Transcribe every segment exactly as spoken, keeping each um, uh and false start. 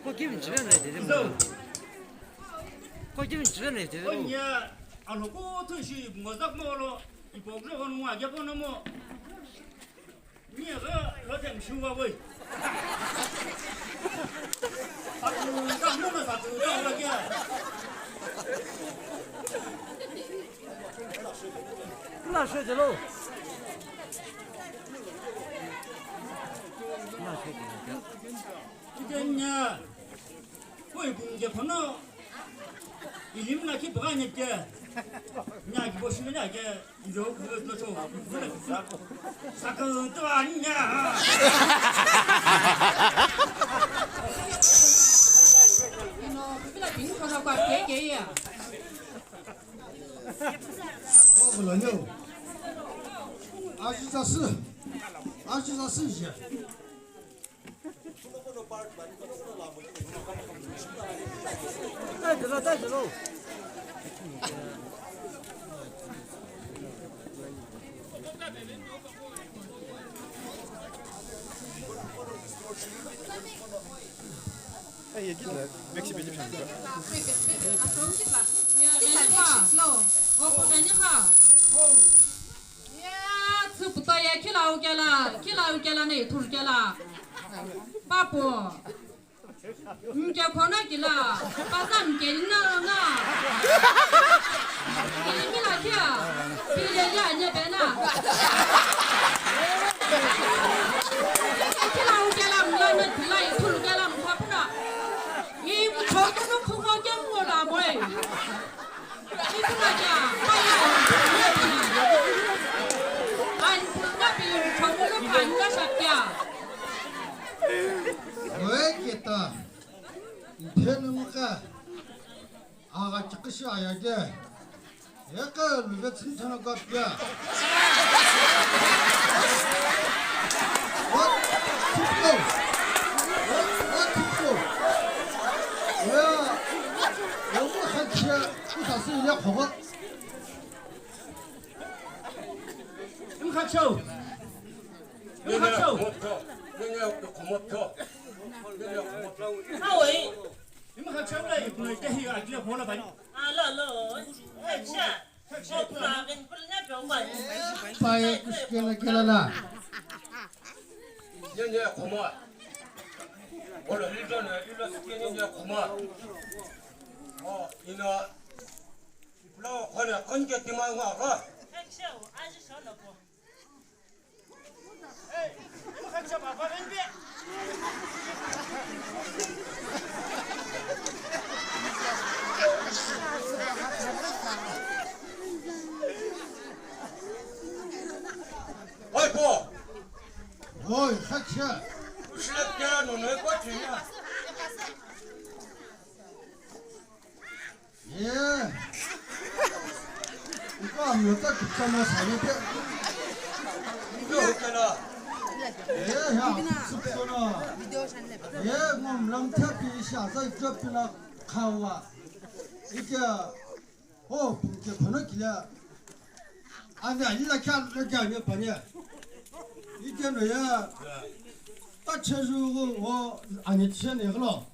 Ko kimi chiveno dede mo. Ko kimi chiveno dede mo. Onya, ano ko thushi ngozak mo lo, ipok lo nwa ge ko no mo. Ni ga lo tem shuwa wei. Satu ta no na satu ta la ge. Kula shwe jelo. Kula shwe jelo. Kidenya. Koi bungje kono. Ilim na ki bra ne te. Nya ki boshi na ke. Ido ku na to. Saka to anya. Ino, bila bin kono kwa ke ke ya. Aji sasü. Aji sasü je. Ya, tsü puto ye khilau kela, khilau kela ne, thur kela. Papu. Mke khono kila, pasa mke ina nga. Kili kila kia, kili ya nye bena. Kila ukela mla me kila, ikulu kela mkapuna. Imkhono kumo ke mona boy. Weketa, mphenu muka, aga chikisha ayage, eka luve tsintana kapya. What? What? What? Yeah. What? Imkhacho. Imkhacho. Imkhacho la ipuno itehi agile hola bani. Alo, alo. Acha. Paye kushkela kelala. Nene khoma. Olo lilo ne lilo sikene ne khoma. Oh, ina. Ipula khona konke tima ngwa ka. Oi, po. Oi, khacha. Ushla kya no no ko chiya. Ye. Iko amyo ta kitsa na sa ye te. Iko hukela. Ye, ya, sup so na. Ye, ngom lam ta pi sha sa iko pi na khawa. Ike, oh, ke khono kila. Ani ani la kya, la kya ne pa ne. Ike no ya. Ta cheju go, ani che ne glo.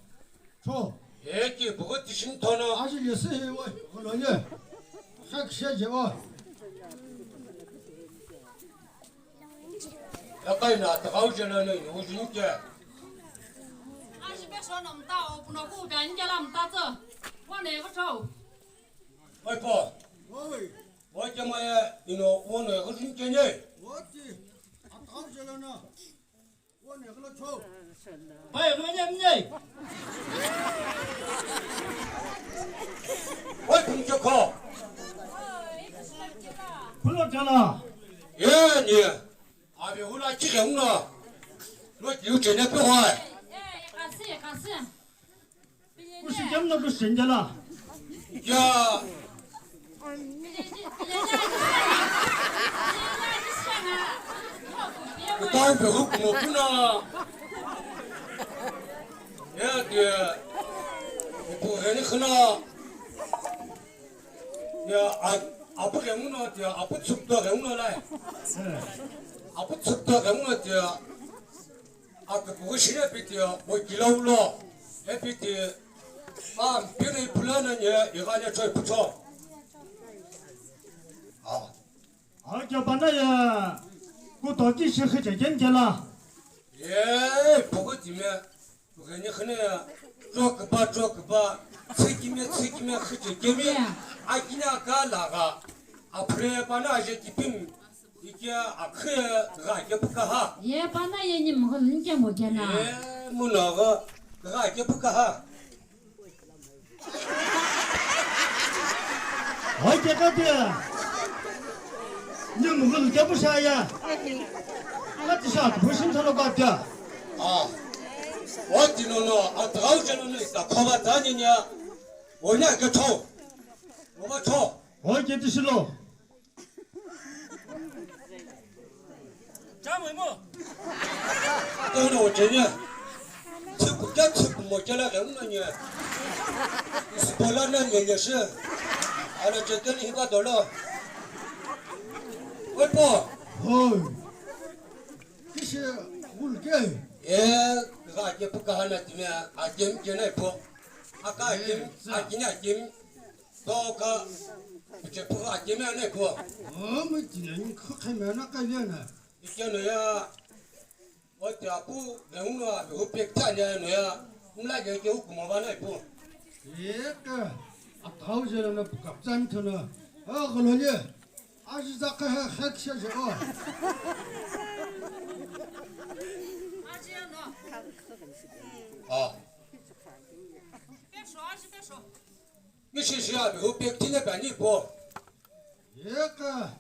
Cho. Eki bugu tishin tono. Aji lesi he wa, koloye. Khak she je wa. Ekai na takau je na no ujin ke. Aji be shono mta o puno ku be anjela mta tso. Wa ne ko cho. Oi po. Oi. Oke maye ino wono eghi cheni. Oti, atau jelono. Wono eghi lo cho. Pai, eghi lo nyemnye. Oi, pum choko. Pulo jala. Ye, ni. Abi hula chike uno. Lo ki uchene pe hoi. Kasi, kasi. Kushi jamna kushi jala. Ya. Utau pe hukumu kuna. Ya, ya. Ipu heni khna. Ya, a-, apu renguno tia, apu tsukto renguno lai. Apu tsukto renguno tia. Aka kushire piti, o kilaulo, e piti, a, mpiri pulana nye, igane choi pucho. A. Aja bana ya, kuto ki shi khiche jen jela. Ye, pogo time, gani khane ya, chok ba, chok ba, tsikime, tsikime, khiche kemi, akina ka laga, apre bana aje kipim, Ikia akhe gha kepu kaha. Ye pana ye ni mghul nke mo kena. Ye muna gha gha kepu kaha. Oi ke ka ke. Ni mghul kepu sha ya. Ala ti sha, pushin thalo ka tia. Ah. Oti no no, atrau jeno no ita khoba tani nya. Onya ke tho. Oba tho. Oi ke ti shilo. Ono ojeni. Tsiku kya tsiku mo kya la gemu na nye. Isipola na nye nye shi. Ana chekeni hiba dolo. Oi po. Oi. Kishi gul ke. E, ga ke puka hana timi a jem kena ipo. Aka jem, akini jem. Toka, piche pura kemia na ko. Oh, mo tina ni kho kemia na ka ya na. Ikeno ya, o te apu, na uno a, o pekta ya no ya, mla ya ke hukumo ba na ipo. Eka, a thousand na kaptan tona. Ah, kholo ye. Aji za ka ha khek sha je o. Ah. Pesho, aji pesho. Mishishi abi hu pek tine bani po. Eka.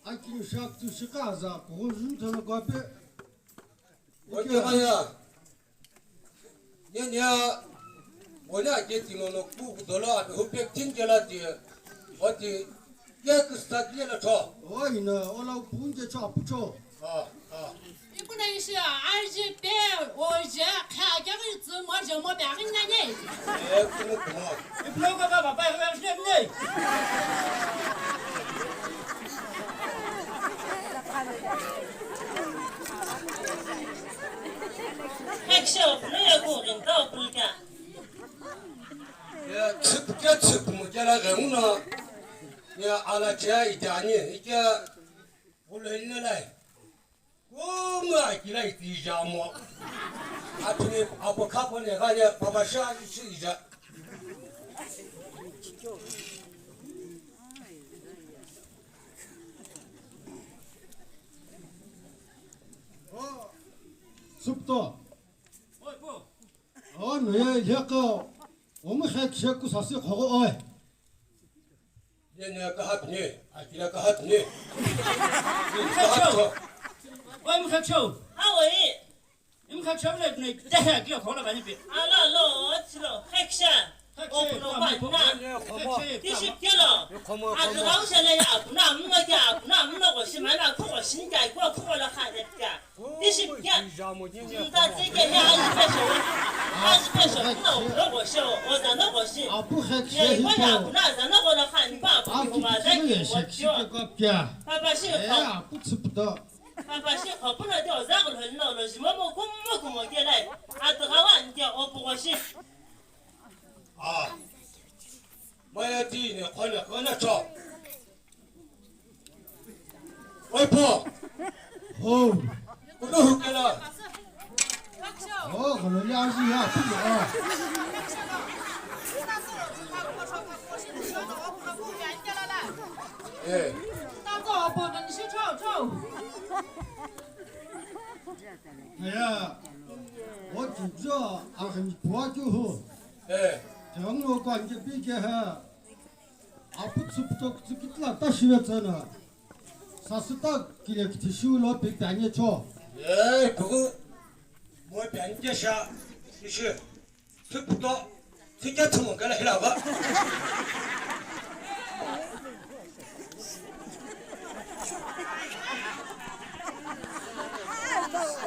Akin shak tu shika za ko jun tana ko pe. Oke maya. Nenya. Ona ke tino no ku dolo abi hu pek tin jela ti. Oti. Ke kusta kile la tho. Oi na ola punje cha pucho. Ah, ah. Ikuna ishi aji pe oje kha kya ki tsu mo je mo ba kin na ne. Eh, kuno kuno. Iplo ka ba ba ba ne ne. Action, no ya ko rin ka pulka. Ya tsip kya tsip mo kya la ga uno. Ya ala cha itani ikya. Ulo inalai. Kuma kila itijamo. Atuni apo kapo ne gane babasha ishi ija. Oh, supto. Oh, no ye yeko. Omu hek sheku sasi khogo oi. Nene kahat ne, akila kahat ne. Kahat cho. Oi, mkhacho. Awo e. Mkhacho le ne, dehe akila khola kani pe. Alo, alo, chilo, heksha. Opuno pa na. Tishi kelo. Adrau shale ya, apuna mno ya, apuna mno ko shimana ko shinja ko ko la khane ya. Ishi pya. Nta tsike he aji pesho. Aji pesho. No, no go sho. Oza no go shi. Apu hek she hito. Apu hek she hito. Papa shi. Eh, apu tsipto. Papa shi, apu na te oza go no lo jimo mo kum mo kum ke lai. Atgawa nte opu go shi. Ah. Maya ti ne khona khona cho. Oi po. Ho. Kuno hukela. Oh, kono ya ji ya pu ya. Tatsa opo kani shi chau chau. Aya, o tijua akhani pua kiu hu. Tirangu kwa nje pike ha. Apu tsupu to kutsu kitla ta shiwe tsana. Sasü ta kile kithi shiu lo pe panye cho. Ei, puku. Mo panye sha. Shishi. Tsupu to. Tike tsumu kala hila ba.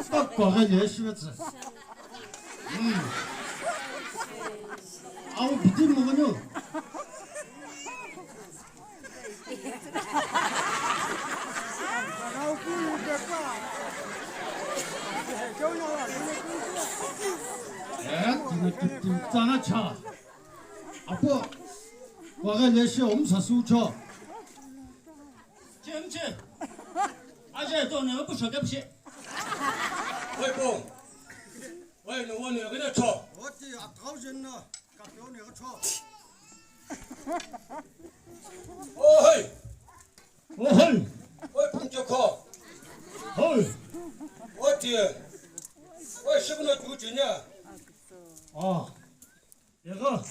Stop, kwa ga ye shiwe tsana. Awu biti mugunu. Eh, tini tini tsana cha. Apo, wage leshe om sasu cho. Chemche. Aje to ne bu shoke pshe. Oi po. Oi no one gina cho. Oti a thousand no. Kapyo ne cho. Ohoi. Ohoi. Oi punche ko. Hoi. Oti. Oi shibno tu chinya. Ah. Ego.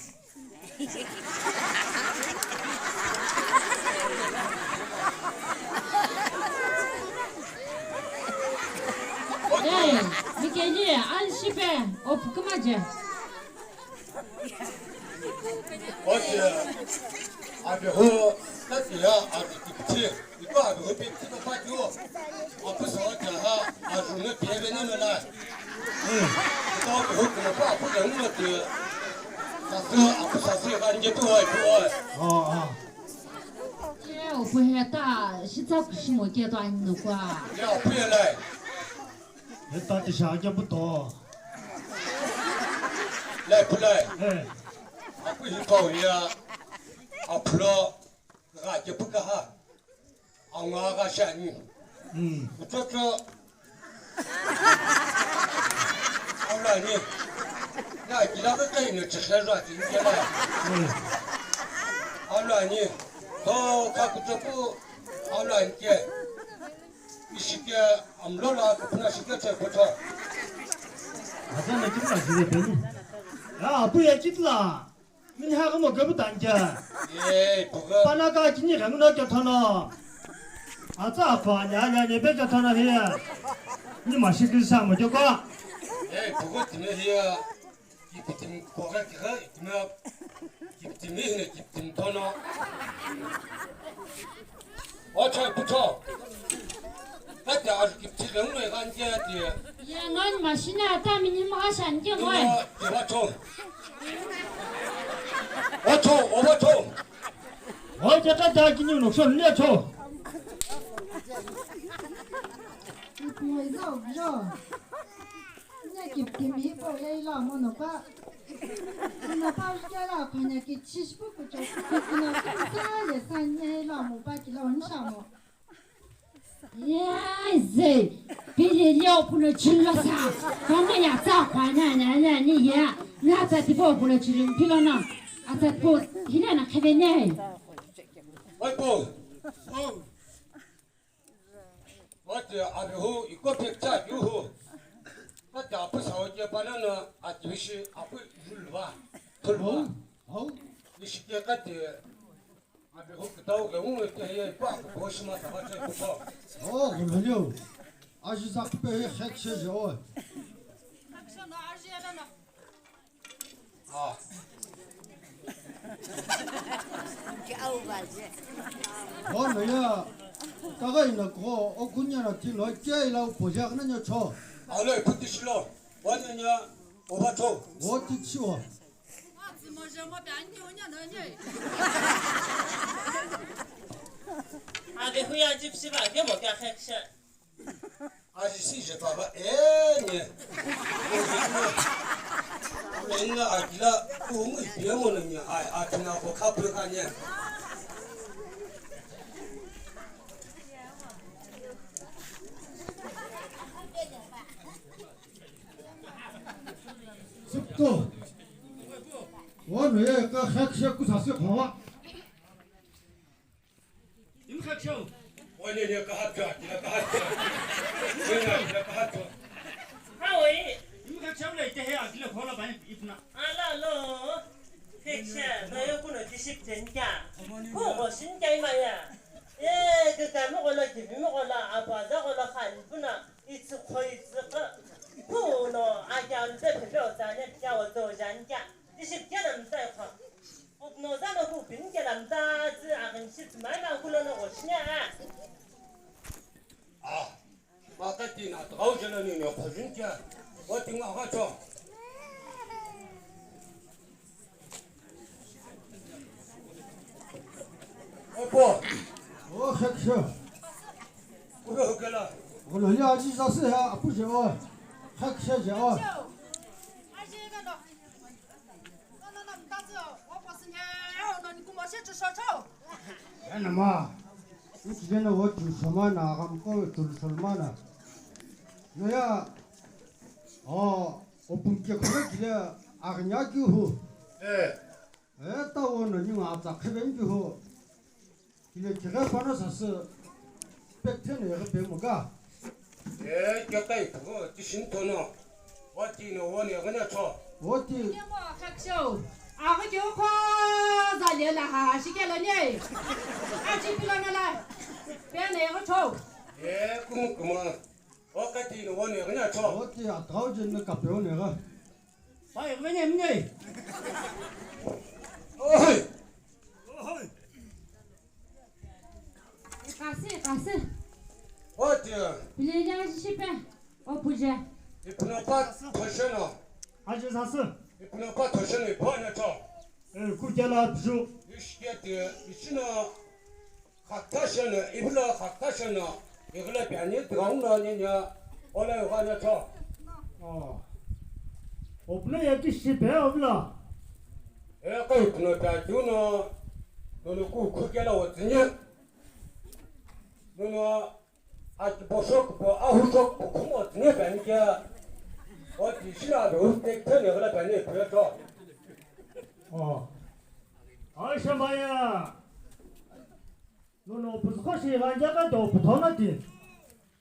Hey, Mikeli, al shipe, op kumaje. Oje, abeho, tatiya, abe kipchi. Iko abe hope tiko pa tio. Apusa wa jaha ajume pieve ne mela. Iko abe hope na pa apu de uno te. Sasa apusa se ga nje tu ai tu ai. Oh, oh. Ye, opu he ta shitsa kushimo ke to ani no kwa. Ya, opu ye lai. He ta ti sha ke buto. Lai pu lai. Eh. Apu hi ko ya. Apulo. Gha kepu kaha. Awa gha shani. Mm. Kutoto. Awa ni. Na kila ka kai no chekhe zwa ti kela. Mm. Awa ni. Ho ka kutoku awa ni ke. Ishike amlo la kupuna shike che kuto. Asa na kimla jire beni. Ya apu ya kitla. Mini ha kamo kepu tangke. Yey, puga. Pana ka kini kami no ke thono. Atsa akwa nya nya ne pe ke thono hiya. Ni ma shikil sa mo ke kwa. Yey, puga tine hiya. Kipitim koga kiga itime. Kipitimi hine kipitim thono. Ocho, pucho. Tati aju kipti le uno ikan ke ati. Ye non machine ata mini ma shan ke ngoi. Ino, iwa cho. Ocho, owa cho. Oi, tata da kini uno so le cho. Ipo izo, jo. Nya kiptimi hipau ye ilo amo nopa. Nopa jukela khanya kichishi pu kucho. Ino sa ye sa nya ilo amo pa kilo nisha mo. Ye ze. Pili leo puno chilo sa. Kama ya tsa khanya nya nya ni ya. Na tsa tipo puno chilo pilo na. Atsa tipo hina na khebe ne. Oi po. Oti abehu iko pekcha yuhu. Kati apu sawo ke panana atishi apu yulwa. Tulwa. Hau. Ishike kati abehu kitau ke ungu ke ye kwa ko shima ta ba che ko. Oh, gulhaliu. Aji sa kupe he khek she je o. Ono ya, kaga ina ko, o kunya na tino, kia ila upo ya kana nya cho. Alo, iputi shilo, wanya nya, oba cho. O ti chiwa. Ade huya jipsi ba, ke bo kya khaksha. Aji si je baba, eh, nye. Enna akila, umu ipiye mo na nye, ai, atina ko kapre ka nye. Sipto. Ono ye ka khak shak ku sasi khawa. Ene kahatsa, kila kahatsa. Ene kila kahatsa. Hawi. Imi ka chamla ite he akile khola bani ipna. Ala lo. Heksha, no yo kuno tiship tenka. Ku go shinka imaya. E, ke kami gola, ke bimi gola, abaza gola khan puna. Itsi khoi tsi kha. Kuno, a kya mtse pepe o tsane, kya o tso jan kya. Ishi kya na mtsa kha. Op no zano ku pin kya na mtsa tsi a kan shi tsi mai ma kulo no o shine a. Ah, ma ka ti na tau jana ni no khojin kya. O ti ma ga cho. Opo. O, heksha. Olo hukela. Olo ya ji za se ha apu je o. Heksha je o. Ena ma. Uti jena o tu somana agam ko tu solmana. No ya. O, o pun ke khore kile agnya ki hu. Eh. E ta wo no ningu atsa kheben ki ho. Kile kire pano sasü pek thene yaghi pe mo ka. E, kya kai pho, ti shin tono. Wa ti no wo ne ganya cho. Wo ti. Ye mo khaksho. Aghi kyo kho za le la ha, shi kya la ne. A chi pilo na la. Pe ne yaghi cho. E, kumu kumu. Wa ka ti no wo ne ganya cho. Wo ti a tau je ne ka pe wo ne ga. Pai, gvene mne. Oi. Oi. Kasi, kasi. Oti. Pile ya shipe. O puje. Ipno pa thosheno. Aje sasü. Ipno pa thosheno ipo na to. E, kukela bju. Ishkete, ishino. Khakta shana, ibla khakta shana, igla pyani, drauna ninya, ola yuga na cha. Oh. Opna ya ki shi pe obla. E ka ipna ta tuna, nono ku khukela otinye. Nono a ki bosok po, a husok po, kumo otinye pyani kya. Oti shina be utte kene igla pyani pe cha. Oh. Aisha maya. Nono püzükho shi ghanjaka do püthona di.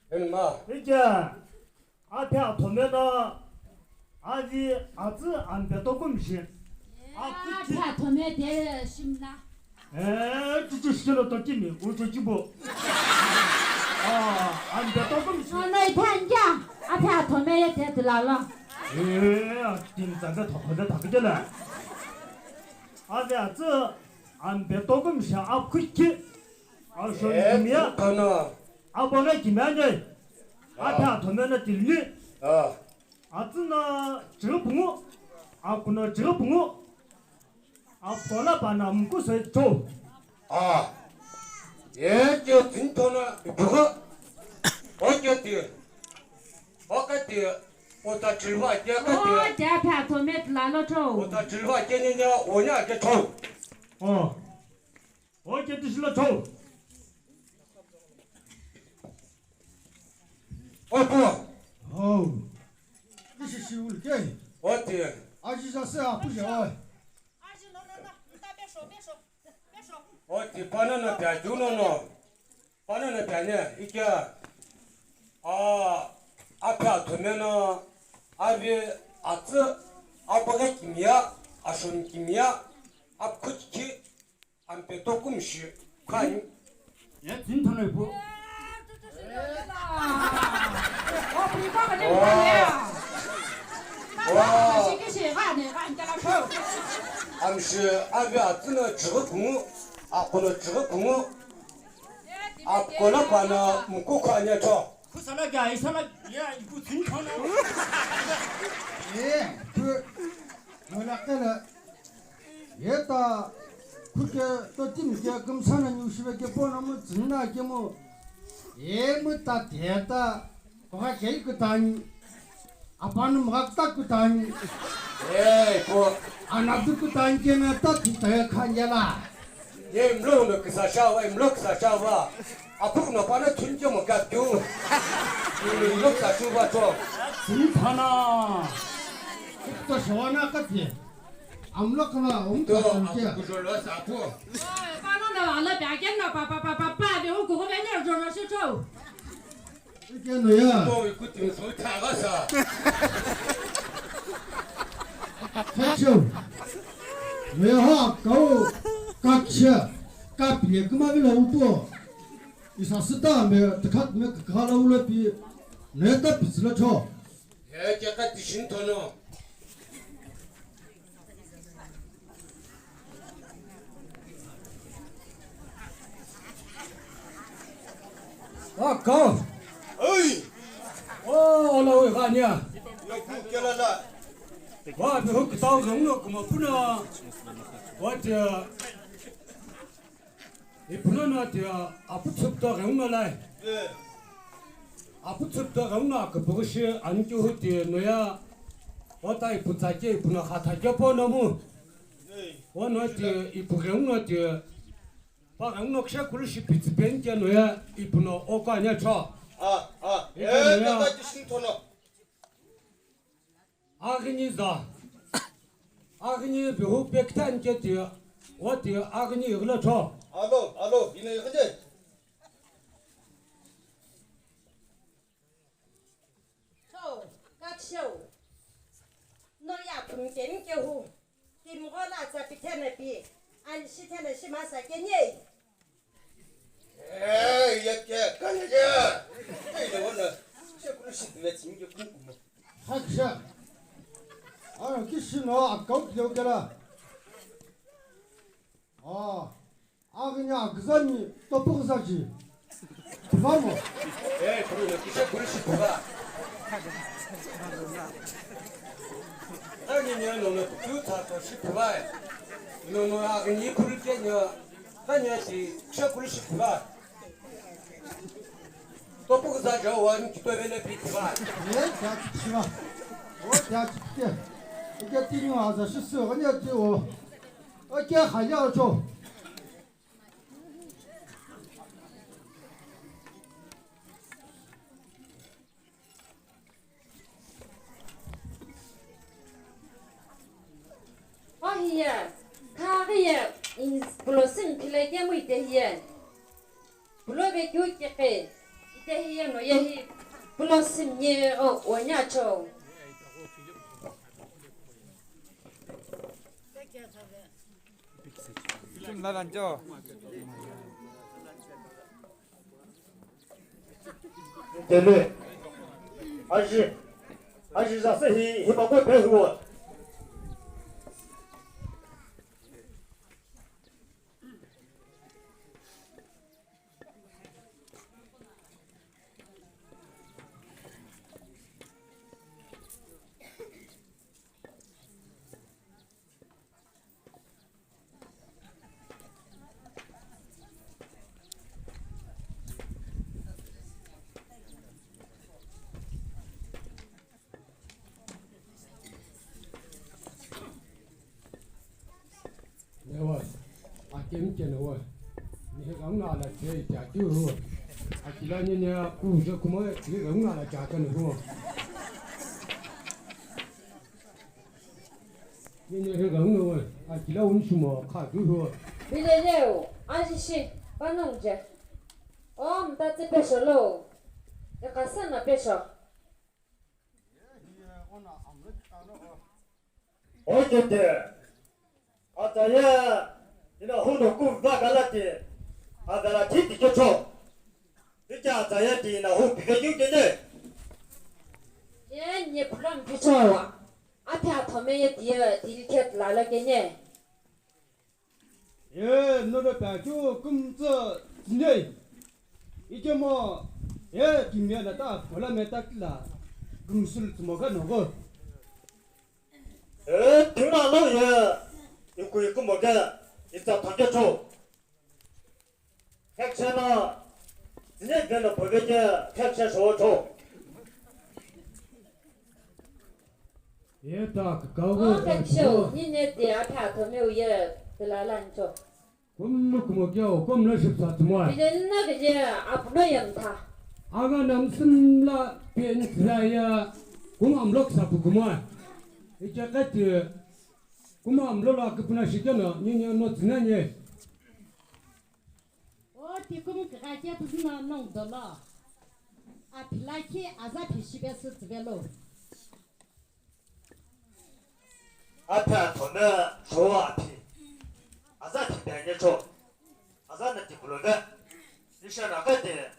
Enma. Ike, aphi athome no, avi atsü ampe tokum shi. Aphi athome de shimla. Eh, chuchu shikelo tokimi, uchu chibo. Ah, ampe tokum shi. Nono iphe anja, aphi athome ye de dilalo. Eh, tin tsanga thokho de thakjela. Avi atsü ampe tokum shi apkhu ki. Ashon kimia. Kono. Abona kimia ne. Aphi athome na tilni. Ah. Atsü na chighi pungu. Akuno chighi pungu. Apola pana mku se cho. Ah. Ye je tin tona ipuga. Oke ti. Oke ti. Ota chilwa ke ka ti. Oh, ja pha to met la lo cho. Ota chilwa ke ni nya onya ke cho. Oh. Oke, tishilo chou. Opo. Oh. Ishi shiul ke. Oti. Aji jase apu je oi. Aji no no no. Nta pesho pesho. Pesho. Oti, pano no pya juno no. Pano no pya ne ikia. Ah, apya thumeno. Avi atsu. Apaga kimia. Ashon kimia. Apkuchi. Ampe tokum shi khani. Ye, tin thonoi pu. Amshi avi atsüno chighi khungu, akhono chighi khungu, akola pana muku khani cho. Kusala ga isala ya iku tin thono. Eh, pu. Mola kala. Yeta khuke totimi ke kümsana niu shive ke pono mu tsünna ke mu. E mu ta theta koka kei kutani. Apanu mga kuta kutani. Ei, po. Anatu kutani ke na ta thita ya khanyala. Ye mlo no kisa shawa, mlo kisa shawa. Apu no pana thun ke mo ka tu. Mlo kisa shuwa to. Tsini thana. Kuta shawana ka te. Amlo kala, um, to, ka, am, ke. Kujo lo sa po. Pano na wala bya ken na pa pa pa pa pa. Yo, kuko bene, yo, yo, yo, yo. Ikeno ya. Mo ikuti so thaga sa. Kachau. Meha kau kaksha kapile kuma vila upo. Isa sita me takat me kakala ulapi. Neta pitsila cho. He keka tishin tono. Aka. Oi. Oh, ala oi gania. Yo ku kela la. Wa bi huk tau gong no kuma puna. What, uh, Ipuno no tia aputsüpto ghenguno lai. Aputsüpto ghenguno aküpüghüshi aniki huti noya. Ota ipu tsake ipuno khatha kepo nomu. Ono ti ipu ghenguno ti pa ghenguno kshe kulushi pitsipeni ke noya ipuno oko anya cho. Ah, ah. Ike noya. Aghini za. Aghini bihu pektan ke ti, o ti aghini igla cho. Alo, alo, ina igla. Cho, kaksho. No ya pum ke ni ke hu. Kim gola tsa pitene pi. An shitene shimasa ke nye. Eh, ya ke, kaya ya. Hey, no, no. She kulu shi tile tsinge kulu kuma. Haksha. Ano kishino akau kilo kela. Ah, agnya gzani topu gzaji. Vamos. Eh, kulu no kisha kulu shi kuma. Ani ni no no tu ta to shi kuma. No no agni kulu ke no. Kanya ti kisha kulu shi kula. Topu za ja wa ni kito vele pi kula. Ye, ja ti shiva. O ja ti ke. Ike ti ni wa za shi su, kanya ti o. O ke ha ya cho. O hiye, kha ghiye, in pulo sim phile kemu ite hiye. Pulo be kyu kikhe, ite hiye no ye hi, pulo sim nye o, o nya cho. Sim la lan cho. Tele. Aji. Aji za se hi, hi ma ko pe huwa. Newa, akem kenewa. Ni gam na la che ja ki hu. Akila ni ne ku je kuma ni gam na la ja kan hu. Nini rhigau no we, akila unishimo kha duhu. Bileleu, ajishi, panongje. O mtatse pesho lo. Ekasana pesho. Ojete. Ataye, ina huno ku vagalati. Agalati dikecho. Ika ataye ti ina hu pikeju kene. Ye nye pulom pichowa. Aphi athome ye tiye tili khet lalo kene. Ye nodo pya kyu kumtsa tsine. Ikemo ye kimye na ta phola me ta kila. Kumsul tsumoga nogo. Ye tima lo ye iku iku moga itsa thake cho. Khekshena, zine beno poveke khekshe shoto. Ye ta kakawo. O khekshe, ni ne te apha thome uye tulalancho. Kumno kumo kya o, kumno shipsa tumwa. Bile na bile apuno yamtha. Aga namsim la pen zaya, kuma amlok sapu kumwa. Ike kati, kuma amlo la kupuna shikena, ni ni no tinanye. O Tikumi kigha kepuzü no nongu dolo. Aphi lakhi aza phi shipe sü tsüvelo. Aphi athome showa aphi. Aza phi phe nye cho. Aza na tipulove. Nisha na kate.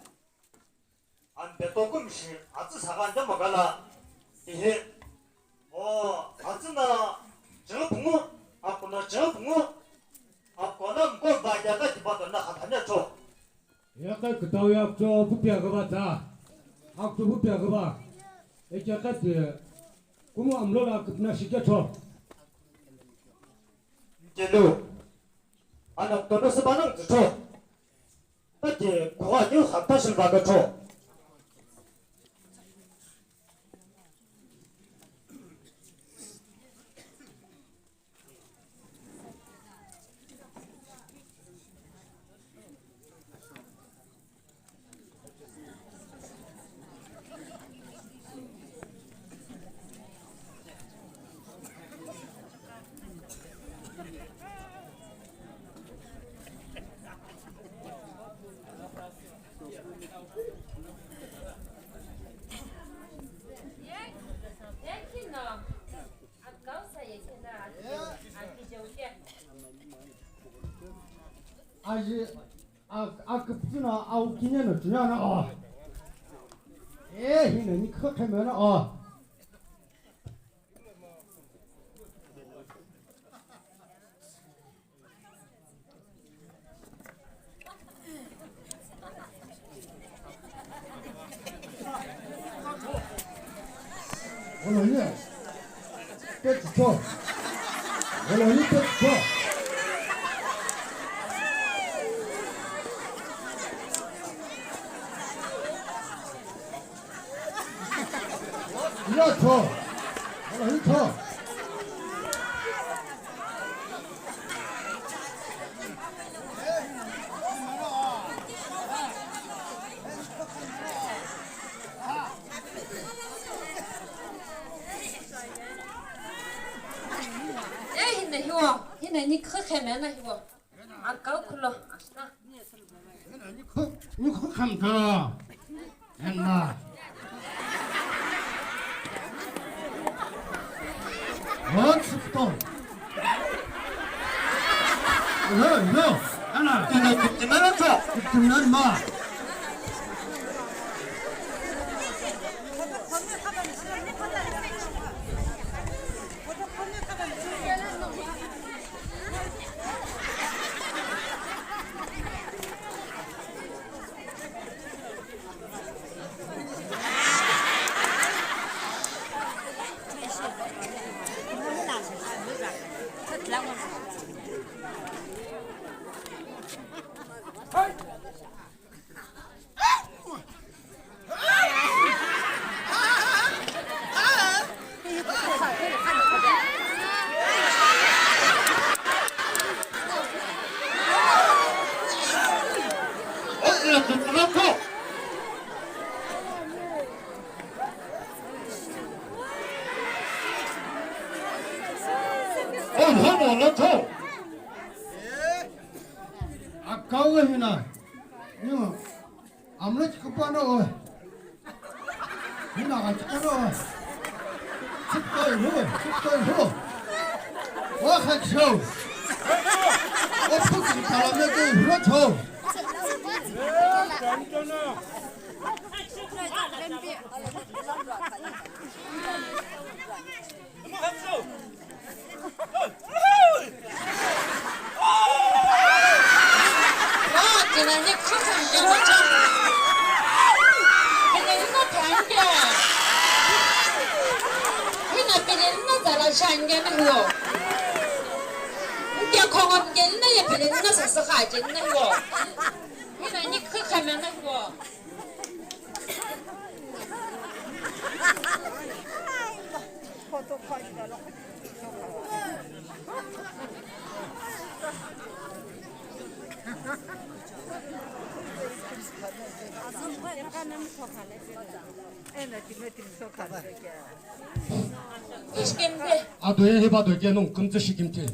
Ampe tokum shi atsü saga nde magala. Ihi. O, atsü na chighi pungu. Apu na chighi pungu. Apu na mko va ya ka tipa na khatanya cho. Eka kütau ya kucho pupia küva tsa. Akucho pupia küva. Eke kati kumu amlo la küpna shike cho. Nkelu. Ana kutono sebanang tso. Kati kuwa niu khapta shilva ka cho. Aji ak aküpütsü no au kine no tünya no o. E hino ni kho kheme no o. Olo ye. Petsho. Olo ye petsho. Ilo cho. Olo ye cho. Eh, hina hiwo, hina ni khe khemena hiwo. Akau khulo, asta. Nikhu, nikhu khamtha. Enna. Hot sipto. Hello, hello. Ana. Kina, kina, kina, kina, ma. Akau hina. Nyo. Amlo chikupano o. Hina ka chikupano o. Chikupoi hu, chikupoi hu. Wa kha chou. O phuki kalame ke hu chou. Ado ye hiba do ke nung kumtsu shikimti.